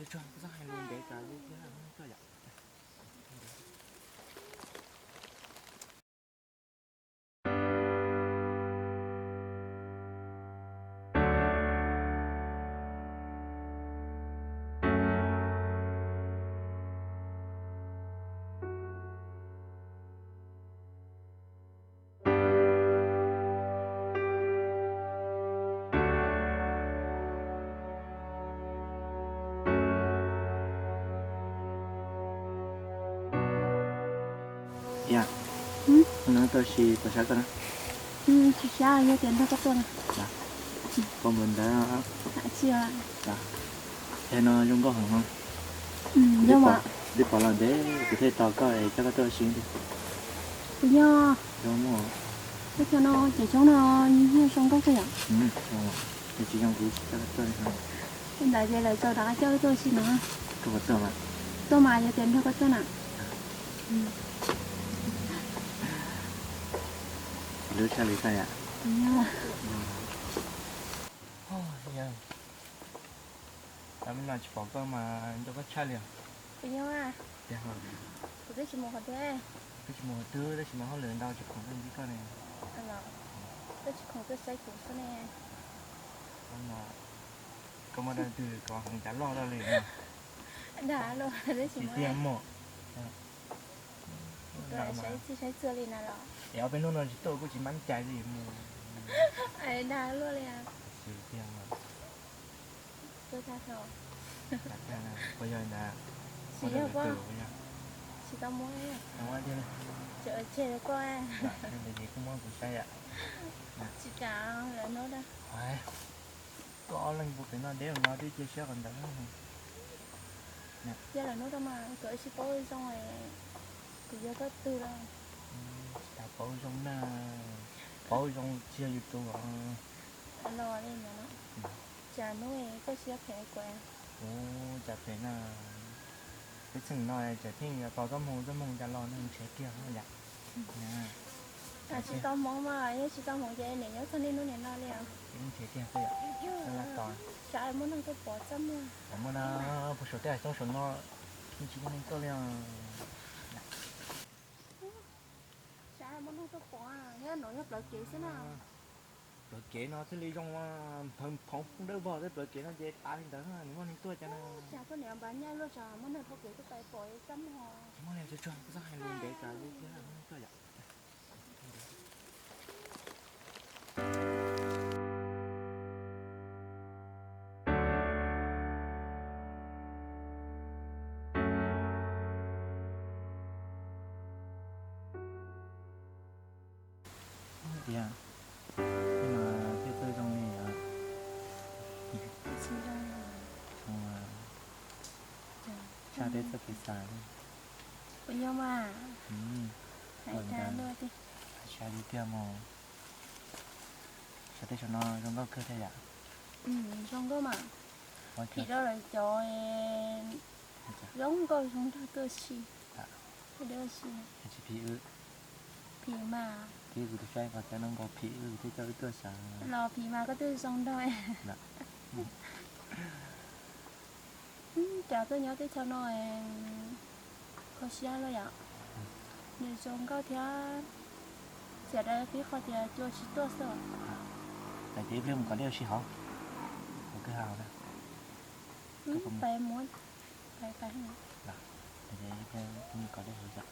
Tsuag txhob hais lus ntev tas li thiab tuaj yom. Yam, no tuaj ua si puas sab koj na? Tsis sab, yog tias nrog koj tuaj na. Koj mus ntawd. Tsis, no zoo nkauj heev no. Twb pom los ntev kuv thiaj tos koj es coj koj tuaj ua si tiag. Kuv yog, teb chaws no cov xyoob no zoo nkauj kawg yom. Yog tsis zoo kuv tsis coj koj tuaj li. Ntawd ces lawv tau rov qab coj wb tuaj ua si no. Tuaj mas, yog tias nrog koj tuaj na. Lub tshaj li koj yom. Yog, tam sim no tsis pom koj mas nco koj tshaj li os. Kuv yog, kuv twb tsis mus qhov twg, twb tsis mus qhov twg, tab sis mas hauj lwm ntau tsis khoom tuaj ntsib koj ne. Twb tsis khoom tuaj saib kuv xwb ne. Koj muaj dab twg kom heev cas loj loj li no? Dag luaj, tsis tiag muaj. Saib txij saib txhua li na los. Es ob peb hnub no tsis tuaj kuj tsis mab cai li mus. Dag luaj li. Tsis tiag mas. Puas yog ntag? Tsis yog, tsis tau muab. Tseg koj, kuv muab kuv saib yom. Tsis kam lawv nub da. Koj ob leeg puag pem no deb no twb cia siab qhov ntawd. Cia lawv nub rau mas koj ib tsis paub zoo, kuv yog koj tug lawm. Tsis tas paub zoo na, paub zoo tsis yog yus tug os. Los li ntawd no, tsam hnub koj tsis yog phem kuv. Ua cas phem na, peb txheej no tsam pheej yuav tos txoj hmoo, txoj hmoo cas los nrhiav kiag yom. Tsis tau hmoov mas, yog tsis tau hmoov ces niam nyob txog niaj hnub niam no li os. Nrhiav kiag xwb yom. Tsam muaj neeg tuaj pom txaj muag. Muaj na, puag saum tej hav xyoob saum no yeej tsis muaj neeg tuaj li os. Tsam muaj neeg tuaj pom, nyob no yog plawv kev xwb na. Plawv kev no thiaj li zoo, phoov dawb vog tej plawv kev no ces tas li ntawd nws muaj neeg tuaj cas na. Tsam koj niam npaj nyaj luaj tsam muaj neeg dhau kev tuaj pom txaj muag. Tsis muaj li, tsuag tsuag txhob hais lus ntev tas li thiab tuaj yom. Tiag, no thiaj txawj zoo li os. Zoo tshaj peb txoj kev xav. Kuv yog mas, hais tag luaj tiag. Hais tshaj li tiag mas. Saum tej saum no zoo nkauj kawg thiab yom. Zoo nkauj mas. Phim rau lawv cov zoo nkauj zoo nraug tuaj si. Tsis phim wb. Phim mas. Tib kuv tus saib qhov tseeb no nkaus phim wb thiaj coj wb tuaj sav. Los phim mas koj twb zoo nraug. Cas tuaj nyob teb chaws no kho siab luaj yom. Nws zoo nkauj thiab. Txiav dawb pib qhov tias cua tsis tuaj xwb. Ces ib pliag mus kom dej ua si hauv, hauv kwj ha hauv na. Pais muab, pais pais. Ces ib pliag mus kom dej hauv yom.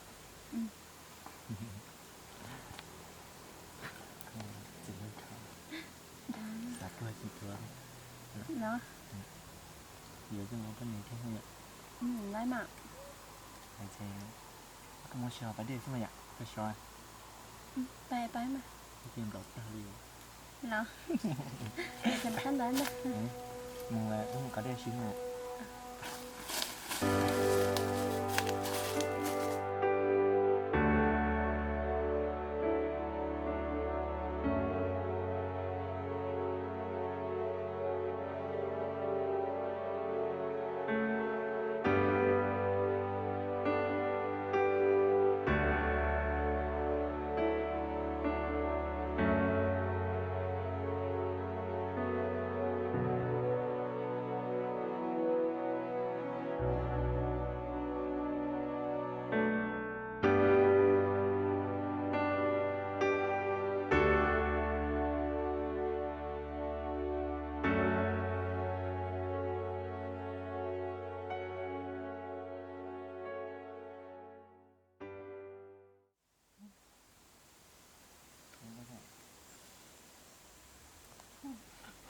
Txiv neej khav, xav tuag tsis tuag. Yuav zoo ua poj niam thiab yom. Lawm mas. Ces koj muab si hauv pas dej xwb mas yom, koj sov. Pais pais mas. Ib pliag nplaum tag li. Los, mus kom dej si mas.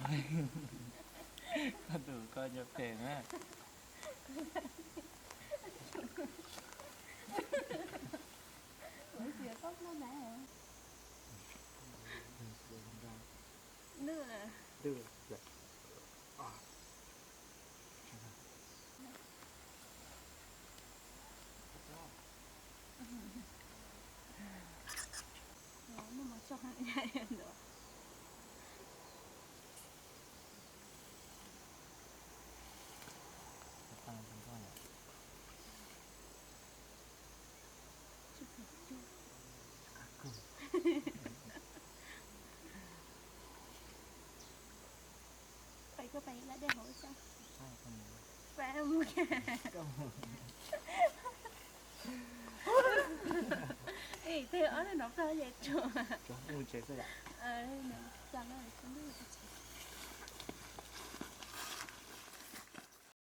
Koj tus koj nyob phem na. Pais koj pais lab dej hauv ib sab. Fab mus. Ej, tej ob leeg no plag yam tsuag. Mus tsev xwb yom. Txog no kuv mus tsev.